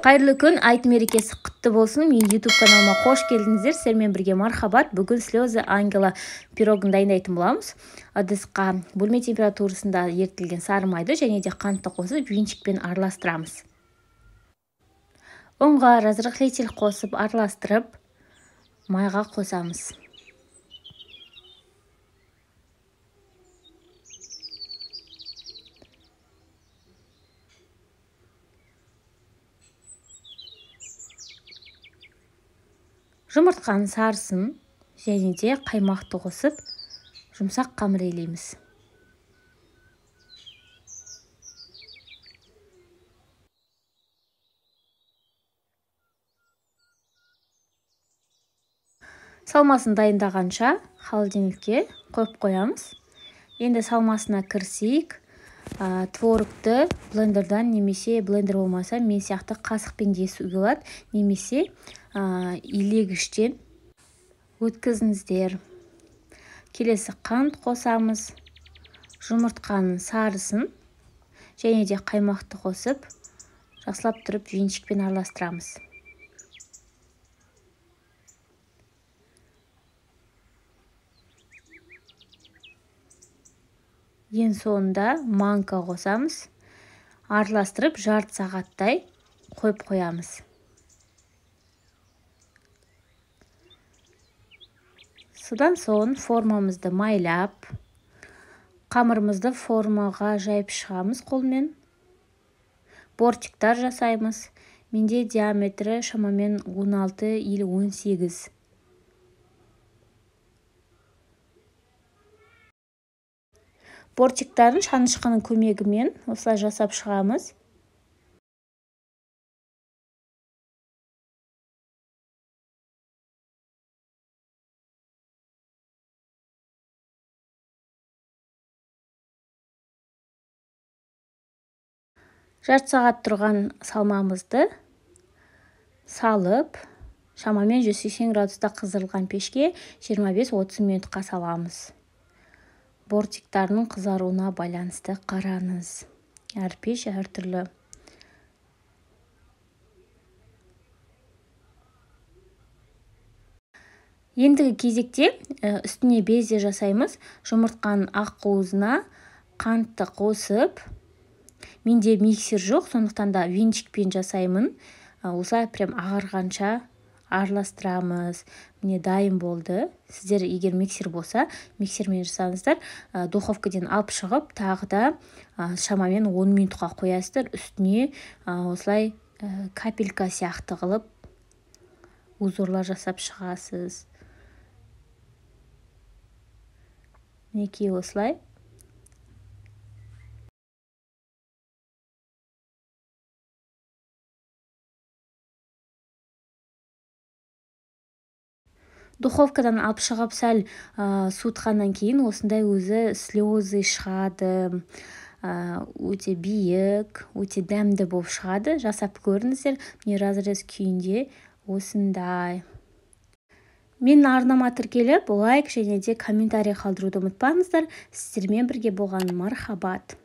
Қайырлы күн, айт мерекесі құтты болсын. Мен YouTube каналыма қош келдіңіздер. Сіздермен бірге Мархабат. Бүгін слезы ангела пирогын дайындайтын боламыз. Ыдысқа бөлме температурасында ерітілген сары майды және де қантты қосып, венчикпен араластырамыз. Ұнға разрыхлитель қосып араластырып, майға қосамыз. Жұмыртқаның сарысын және де қаймақты қосып, жұмсақ қамыр илейміз. Салмасын дайындағанша холодильникке қойып қоямыз. Енді салмасына кірісейік. Творогты блендердан немесе блендер болмаса мен сияқты қасықпен есуге болады, немесе илегіштен өткізіңіздер. Келесі қант қосамыз, жұмыртқаның сарысын және де қаймақты қосып, жақсылап тұрып венчикпен араластырамыз. Ең соңында манка қосамыз. Араластырып жарты сағаттай қойып қоямыз. Содан соң формамызды майлап, қамырымызды формаға жайып шығамыз қолмен. Бортиктар жасаймыз. Менде диаметрі шамамен 16 или 18. Бортиктарын шанышқының көмегімен осылай жасап шығамыз. Жарты сағат тұрған салмамызды салып, шамамен 180 градуста қыздырылған пешке 25-30 минутқа саламыз. Бортиктарының қызаруына байланысты қараңыз. Әр пеш әртүрлі. Ендігі кезекте үстіне безе жасаймыз. Жұмыртқаның ақ қуызына қантты қосып, менде миксер жоқ, сондықтан да венчикпен жасаймын. Осылай прям ағарғанша араластырамыз. Міне дайын болды. Сіздер егер миксер болса, миксермен жасаңыздар. Духовкадан алып шығып, тағы да шамамен 10 минутқа қоясыздар. Үстіне осылай капелька сияқты қылып узорлар жасап шығасыз. Мінекей осылай. Духовкадан алып шығып сәл суытқаннан кейін осындай өзі слезы шығады. Өте биік, өте дәмді болып шығады. Жасап көріңіздер. Міне разрез күйінде осындай. Менің арнама тіркеліп, лайк және де комментарий қалдыруды ұмытпаңыздар. Сіздермен бірге болған Мархабат.